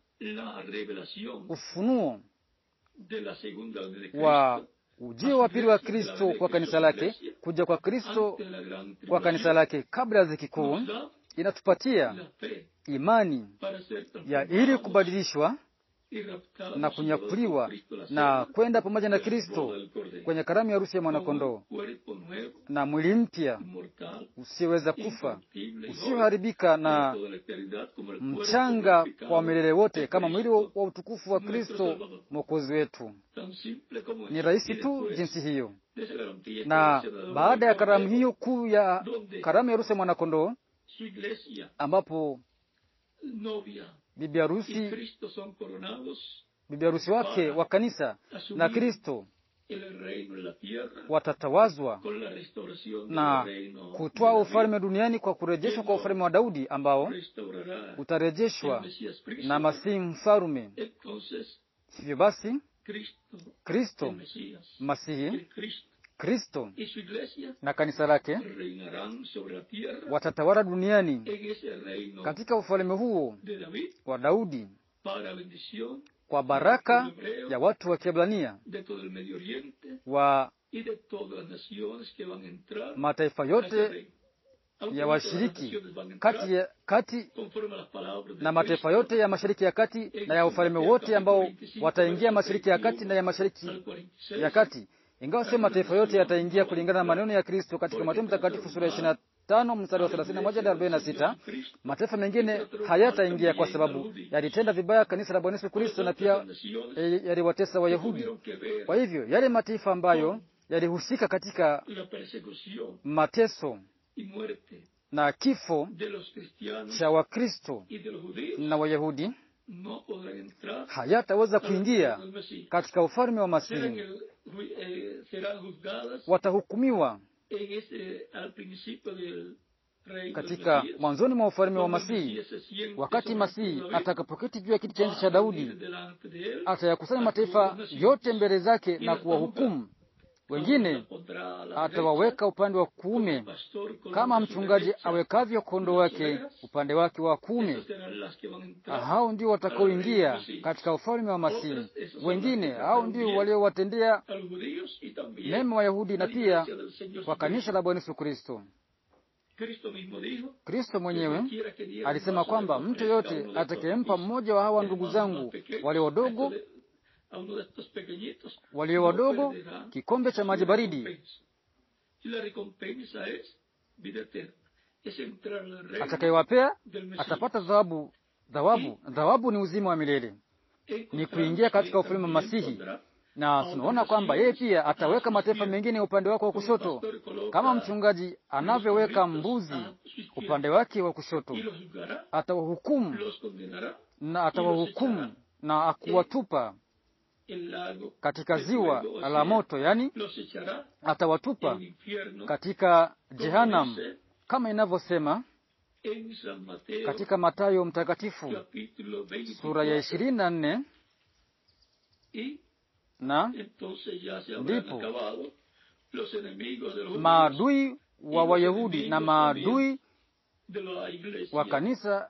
ufunuo wa ujio wa pili wa Kristo kwa kanisa lake, kuja kwa Kristo kwa kanisa lake kabla ya dhiki kuu, inatupatia imani ya ili kubadilishwa na kunyakuliwa na kwenda pamoja na Kristo kwenye karamu ya harusi ya Mwanakondoo, na mwili mpya usioweza kufa, usioharibika na mchanga kwa milele wote, kama mwili wa utukufu wa Kristo Mwokozi wetu. Ni rahisi tu jinsi hiyo. Na baada ya karamu hiyo kuu ya karamu ya harusi ya Mwanakondoo, ambapo bibi harusi wake wa kanisa na Kristo watatawazwa na kutoa ufalme duniani kwa kurejeshwa kwa ufalme wa Daudi ambao utarejeshwa na Masihi mfalme. Hivyo basi Kristo Masihi, Kristo na kanisa lake watatawala duniani katika ufalme huo wa Daudi kwa baraka ya watu wa Kiebrania, wa mataifa yote ya washiriki kati na mataifa yote ya Mashariki ya Kati na ya ufalme wote ambao wataingia Mashariki ya Kati na ya Mashariki ya Kati. Ingawa sio mataifa yote yataingia kulingana na maneno ya Kristo katika Mathayo Mtakatifu sura ya 25 mstari wa 31 hadi 46, mataifa mengine hayataingia kwa sababu yalitenda vibaya kanisa la Bwana Yesu Kristo na pia yaliwatesa Wayahudi. Kwa hivyo yale mataifa ambayo yalihusika katika mateso na kifo cha Wakristo na Wayahudi hayataweza kuingia katika ufalme wa Masihi. Watahukumiwa katika mwanzoni mwa ufalme wa Masihi. Wakati Masihi atakapoketi juu ya kiti cha enzi cha Daudi, atayakusanya mataifa yote mbele zake na kuwahukumu Wengine atawaweka upande wa kuume, kama mchungaji awekavyo kondoo wake upande wake wa kuume. Hao ndio watakaoingia katika ufalme wa Masihi. Wengine hao ndio waliowatendea mema Wayahudi na pia kwa kanisa la Bwana Yesu Kristo. Kristo mwenyewe alisema kwamba mtu yote atakayempa mmoja wa hawa ndugu zangu walio wadogo kikombe cha maji baridi, atakayewapea atapata thawabu. Thawabu ni uzima wa milele, ni kuingia katika ufalme wa Masihi. Na tunaona kwamba yeye pia ataweka mataifa mengine upande wake wa kushoto, kama mchungaji anavyoweka mbuzi upande wake wa kushoto. Atawahukumu na atawahukumu na akuwatupa katika ziwa la moto, yani atawatupa katika Jehanam, kama inavyosema katika Mathayo mtakatifu sura ya 24. Na ndipo maadui wa Wayahudi na maadui wa kanisa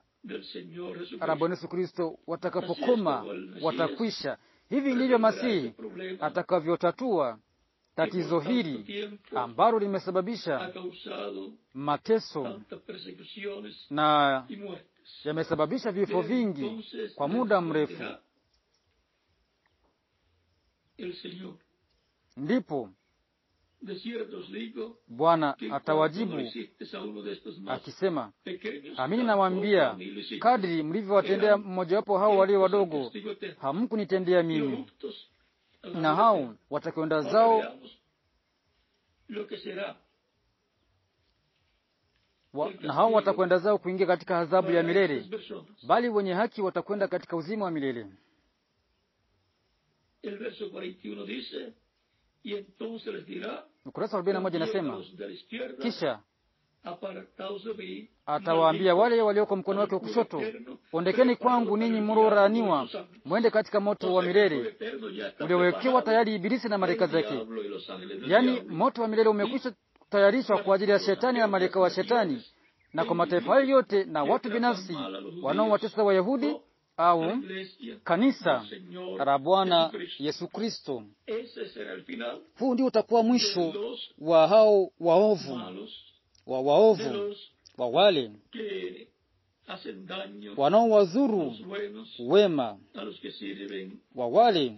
la Bwana Yesu Kristo watakapokoma, watakwisha. Hivi ndivyo Masihi atakavyotatua tatizo hili ambalo limesababisha mateso na yamesababisha vifo vingi kwa muda mrefu. Ndipo Bwana atawajibu akisema, amini nawaambia, kadri mlivyowatendea mmojawapo hao walio wadogo, hamkunitendea mimi. Na hao watakwenda zao na hao watakwenda zao kuingia katika adhabu ya milele, bali wenye haki watakwenda katika uzima wa milele. Ukurasa 41 inasema, kisha atawaambia wale walioko mkono wake wa kushoto, ondekeni kwangu ninyi mlioraaniwa, mwende katika moto wa milele uliowekewa tayari Ibilisi na malaika zake. Yani moto wa milele umekwisha tayarishwa kwa ajili ya shetani na malaika wa shetani, na kwa mataifa hayo yote na watu binafsi wanaowatesa Wayahudi au kanisa la Bwana Yesu Kristo. Huu ndio utakuwa mwisho wa hao waovu, wa waovu, wa wale wanaowadhuru wema, wa wale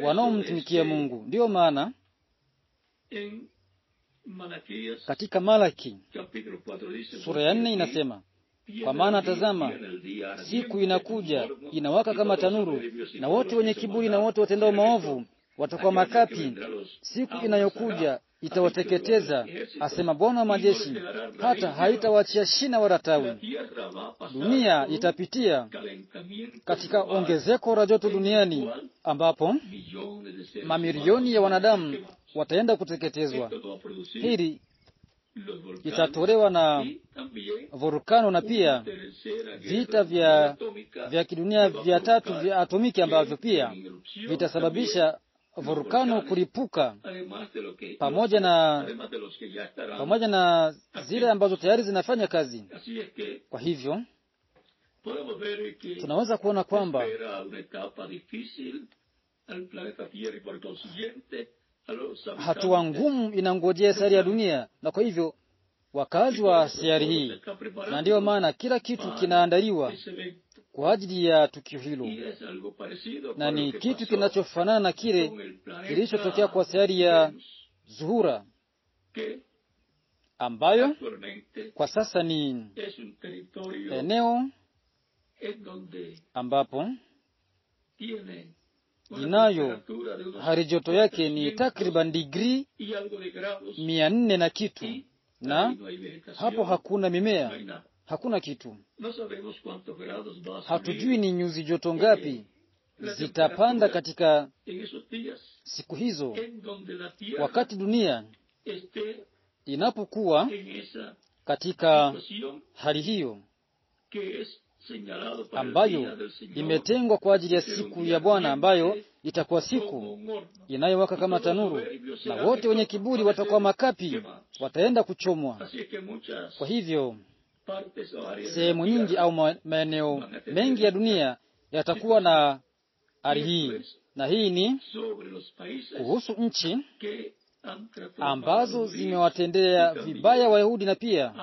wanaomtumikia Mungu. Ndio maana katika Malaki sura ya 4 inasema, kwa maana tazama, siku inakuja inawaka kama tanuru, na wote wenye kiburi na wote watendao maovu watakuwa makapi. Siku inayokuja itawateketeza, asema Bwana wa majeshi, hata haitawaachia shina wala tawi. Dunia itapitia katika ongezeko la joto duniani, ambapo mamilioni ya wanadamu wataenda kuteketezwa. Hili itatolewa na volkano na pia vita vya kidunia vya tatu vya atomiki, ambavyo pia vitasababisha volkano kulipuka, pamoja na zile ambazo tayari zinafanya kazi. Kwa hivyo tunaweza kuona kwamba hatua ngumu inangojea sayari ya dunia, na kwa hivyo wakazi wa sayari hii, na ndiyo maana kila kitu kinaandaliwa kwa ajili ya tukio hilo, na ni kitu kinachofanana na kile kilichotokea kwa sayari ya Zuhura, ambayo kwa sasa ni eneo ambapo inayo hali joto yake ni takriban digrii 400 na kitu, na hapo hakuna mimea, hakuna kitu. Hatujui ni nyuzi joto ngapi zitapanda katika siku hizo, wakati dunia inapokuwa katika hali hiyo ambayo imetengwa kwa ajili ya siku ya Bwana, ambayo itakuwa siku inayowaka kama tanuru, na wote wenye kiburi watakuwa makapi, wataenda kuchomwa. Kwa hivyo sehemu nyingi au maeneo mengi ya dunia yatakuwa na ari hii, na hii ni kuhusu nchi ambazo zimewatendea vibaya Wayahudi na pia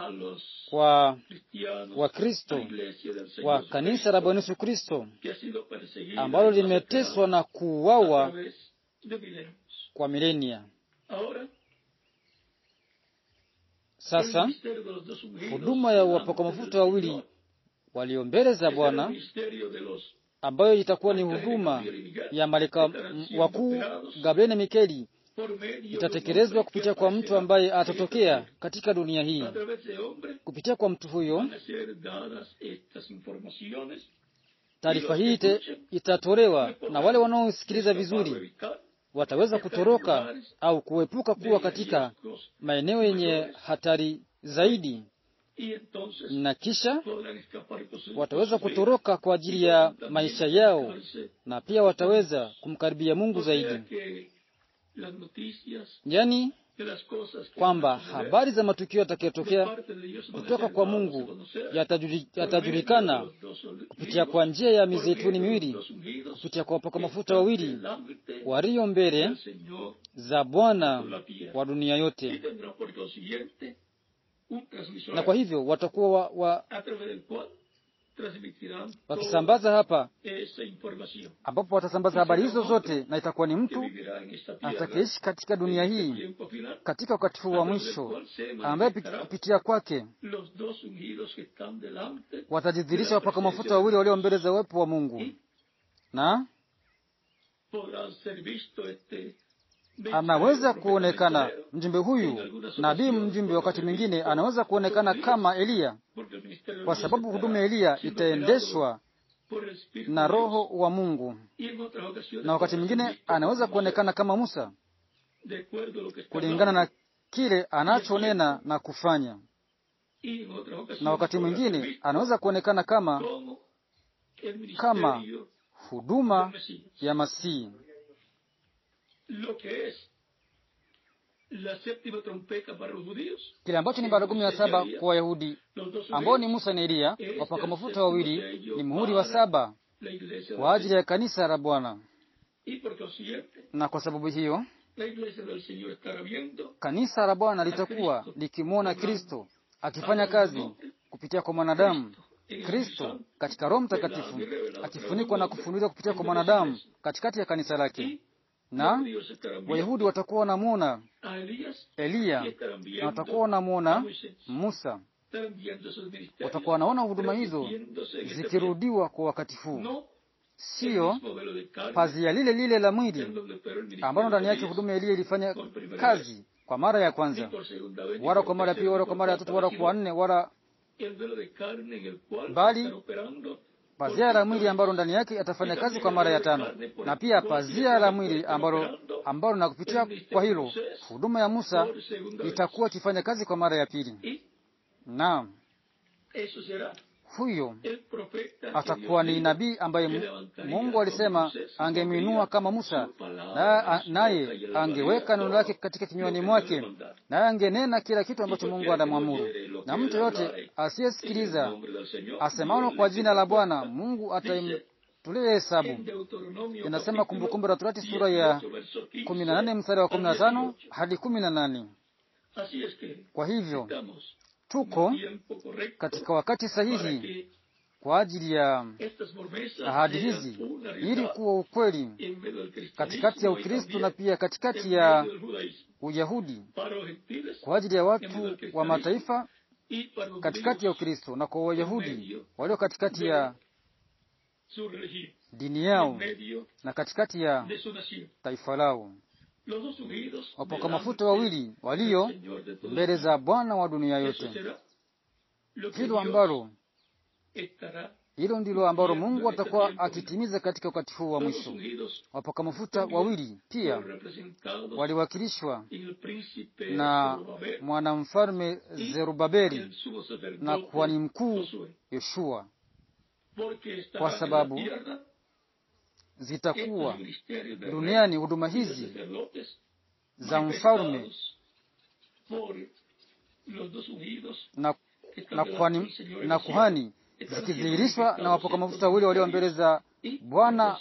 kwa Wakristo wa kanisa la Bwana Yesu Kristo ambalo limeteswa na kuuawa kwa milenia. Sasa huduma ya wapakwa mafuta wawili walio mbele za Bwana, ambayo itakuwa ni huduma ya malaika wakuu Gabriel na Mikaeli, itatekelezwa kupitia kwa mtu ambaye atatokea katika dunia hii. Kupitia kwa mtu huyo taarifa hii itatolewa, na wale wanaosikiliza vizuri wataweza kutoroka au kuepuka kuwa katika maeneo yenye hatari zaidi, na kisha wataweza kutoroka kwa ajili ya maisha yao, na pia wataweza kumkaribia Mungu zaidi. Yani kwamba habari za matukio yatakayotokea kutoka kwa Mungu yatajulikana kupitia kwa njia ya mizeituni miwili, kupitia kwa wapaka mafuta wawili walio mbele za Bwana wa dunia yote. Na kwa hivyo watakuwa wakisambaza hapa, ambapo watasambaza habari hizo zote, na itakuwa ni mtu atakayeishi katika dunia hii katika wakati huu wa mwisho, ambaye kupitia kwake watajidhihirisha wapaka mafuta wawili walio mbele za uwepo wa Mungu, na anaweza kuonekana mjumbe huyu nabii mjumbe, wakati mwingine anaweza kuonekana kama Eliya, kwa sababu huduma ya Eliya itaendeshwa na Roho wa Mungu, na wakati mwingine anaweza kuonekana kama Musa kulingana na kile anachonena na kufanya, na wakati mwingine anaweza kuonekana kama huduma ya Masihi. Kile ambacho ni baragumu ya 7 kwa Wayahudi ambao ni Musa na Eliya, wapaka mafuta wawili, ni muhuri wa 7 kwa ajili ya kanisa la Bwana. Na kwa sababu hiyo kanisa la Bwana litakuwa likimwona Kristo akifanya kazi kupitia kwa mwanadamu, Kristo katika Roho Mtakatifu akifunikwa na kufunuliwa kupitia kwa mwanadamu katikati ya kanisa lake. Na Wayahudi watakuwa wanamuona Eliya na watakuwa wanamuona Musa, watakuwa wanaona huduma hizo zikirudiwa kwa wakati huu, sio pazia lile lile la mwili ambalo ndani yake huduma ya Eliya ilifanya kazi kwa mara ya kwanza, wala kwa mara ya pili, wala kwa mara ya tatu, wala kwa nne, wala bali pazia la mwili ambalo ndani yake atafanya kazi kwa mara ya 5, na pia pazia la mwili ambalo na kupitia kwa hilo huduma ya Musa itakuwa ikifanya kazi kwa mara ya pili. Na huyo atakuwa ni nabii ambaye Mungu alisema angemwinua kama Musa, naye angeweka neno lake katika kinywani mwake, naye angenena kila kitu ambacho Mungu anamwamuru. Na mtu yote asiyesikiliza asemalo kwa jina la Bwana, Mungu atamtolea hesabu. Inasema Kumbukumbu la Torati sura ya 18 mstari wa 15 hadi 18. Kwa hivyo tuko katika wakati sahihi kwa ajili ya ahadi hizi ili kuwa ukweli katikati ya Ukristo na pia katikati ya Uyahudi, kwa ajili ya watu wa mataifa katikati ya Ukristo na kwa Wayahudi walio katikati ya dini yao na katikati ya taifa lao. Wapaka mafuta wawili walio mbele za Bwana wa dunia yote. Hilo ndilo ambalo Mungu atakuwa akitimiza katika wakati huu wa mwisho. Wapaka mafuta wawili pia waliwakilishwa na mwanamfalme Zerubabeli na kuhani mkuu Yoshua. kwa sababu zitakuwa duniani huduma hizi za mfalme na kuhani zikidhihirishwa na wapaka mafuta wawili walio mbele za Bwana,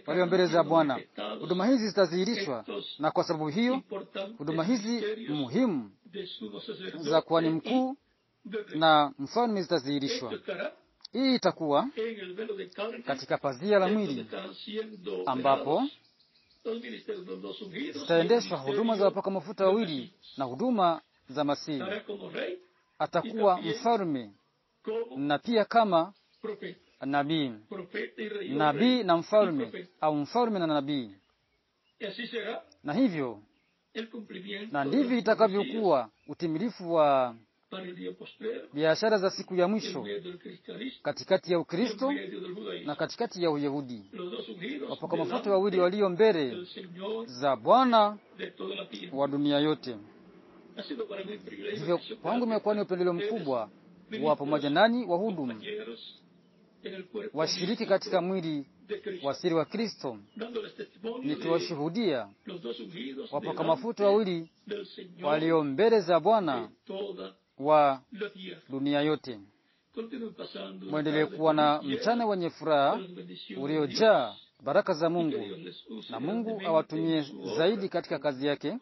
walio mbele za Bwana. Huduma hizi zitadhihirishwa, na kwa sababu hiyo huduma hizi muhimu za kuhani mkuu na mfalme zitadhihirishwa. Hii itakuwa katika pazia la mwili ambapo zitaendeshwa huduma za wapaka mafuta wawili na huduma za Masihi. Atakuwa mfalme na pia kama nabii, nabii na mfalme, au mfalme na nabii. Na hivyo na ndivyo itakavyokuwa utimilifu wa biashara za siku ya mwisho katikati ya Ukristo na katikati ya Uyahudi. Wapaka mafuta wawili walio mbele za Bwana wa dunia yote. Hivyo kwangu imekuwa ni upendeleo mkubwa wa pamoja nanyi wahudumu washiriki katika mwili wa siri wa Kristo, nikiwashuhudia wapaka mafuta wawili walio mbele za Bwana wa dunia yote. Mwendelee kuwa na mchana wenye furaha uliojaa baraka za Mungu, na Mungu awatumie zaidi katika kazi yake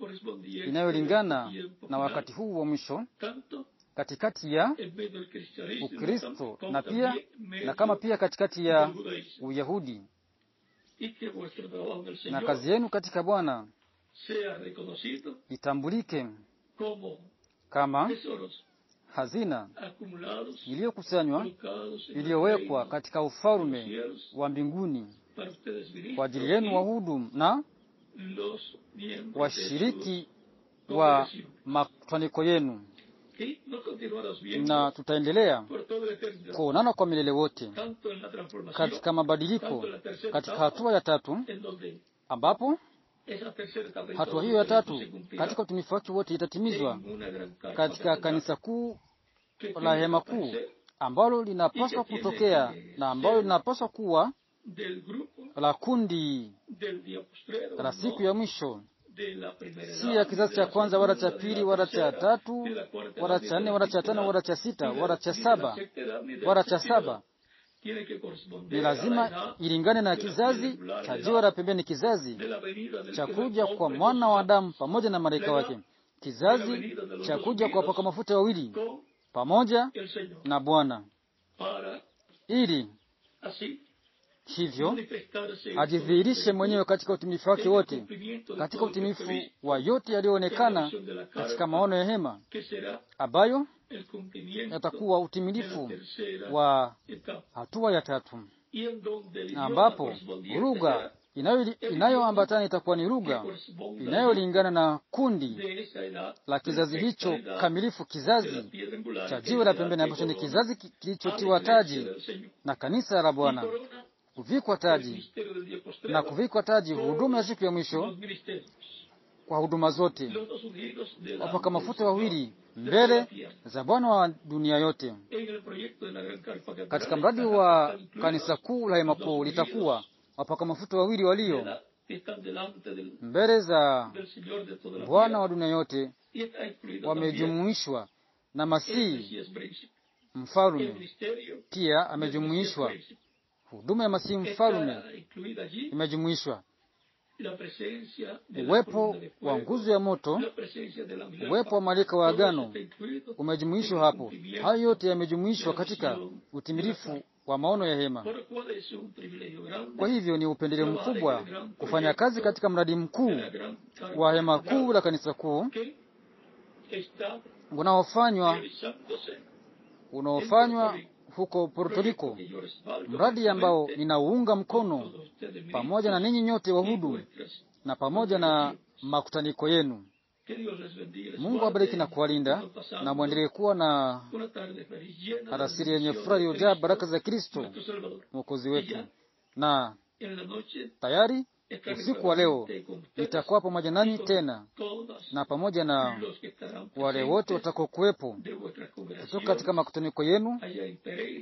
inayolingana na wakati huu wa mwisho, katikati ya Ukristo na pia na kama pia katikati ya Uyahudi. Na kazi yenu katika Bwana itambulike kama hazina iliyokusanywa, iliyowekwa katika ufalme wa mbinguni kwa ajili yenu wahudumu na washiriki wa makutaniko yenu. Na tutaendelea kuonana kwa milele wote katika mabadiliko katika hatua ya tatu, ambapo hatua hiyo ya tatu katika utimilifu wake wote itatimizwa katika kanisa kuu la hema kuu, ambalo linapaswa kutokea na ambalo linapaswa kuwa la kundi la siku ya mwisho, si ya kizazi cha kwanza wala cha pili wala cha tatu wala cha nne wala cha tano wala cha sita wala cha saba wala cha saba. Ni lazima ilingane na kizazi cha jiwe la pembeni, kizazi cha kuja kwa mwana wa Adamu pamoja na malaika wake, kizazi cha kuja kwa wapaka mafuta wawili pamoja na Bwana, ili hivyo ajidhihirishe mwenyewe katika utimilifu wake wote, katika utimilifu wa yote yaliyoonekana katika maono ya hema, ambayo yatakuwa utimilifu wa hatua ya tatu, ambapo lugha inayoambatana itakuwa ni lugha inayolingana na kundi la kizazi hicho kamilifu, kizazi cha jiwe la pembeni, ambacho ni kizazi kilichotiwa taji na kanisa la Bwana, kuvikwa taji na kuvikwa taji huduma ya siku ya mwisho kwa huduma zote, wapaka mafuta wawili mbele za Bwana wa dunia yote. Katika mradi wa kanisa kuu la hema kuu litakuwa wapaka mafuta wawili walio mbele za Bwana wa dunia yote, wamejumuishwa na Masihi mfalme. Pia amejumuishwa huduma ya Masihi mfalme imejumuishwa uwepo wa nguzo ya moto, uwepo wa malaika wa agano umejumuishwa hapo. Hayo yote yamejumuishwa katika utimilifu wa maono ya hema. Kwa hivyo ni upendeleo mkubwa kufanya kazi katika mradi mkuu wa hema kuu la kanisa kuu unaofanywa huko Puerto Rico, mradi ambao ninauunga mkono pamoja na ninyi nyote wahudumu na pamoja na makutaniko yenu. Mungu awabariki na kuwalinda, na muendelee kuwa na alasiri yenye furaha iliyojaa baraka za Kristo Mwokozi wetu. Na tayari usiku wa leo nitakuwa pamoja nanyi tena na pamoja na wale wote watakaokuwepo kutoka katika makutaniko yenu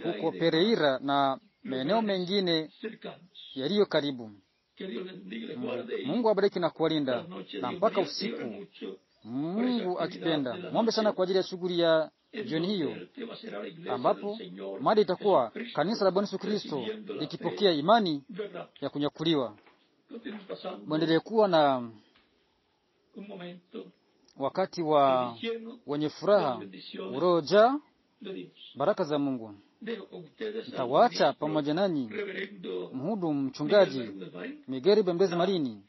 huko Pereira na maeneo mengine yaliyo karibu. Mungu awabariki na kuwalinda, na mpaka usiku, Mungu akipenda. Mwombe sana kwa ajili ya shughuli ya jioni hiyo, ambapo mada itakuwa kanisa la Bwana Yesu Kristo likipokea imani ya kunyakuliwa. Mwendelee kuwa na wakati wa wenye furaha uliojaa baraka za Mungu. Nitawaacha pamoja nanyi mhudumu mchungaji Miguel Bembezi Marini.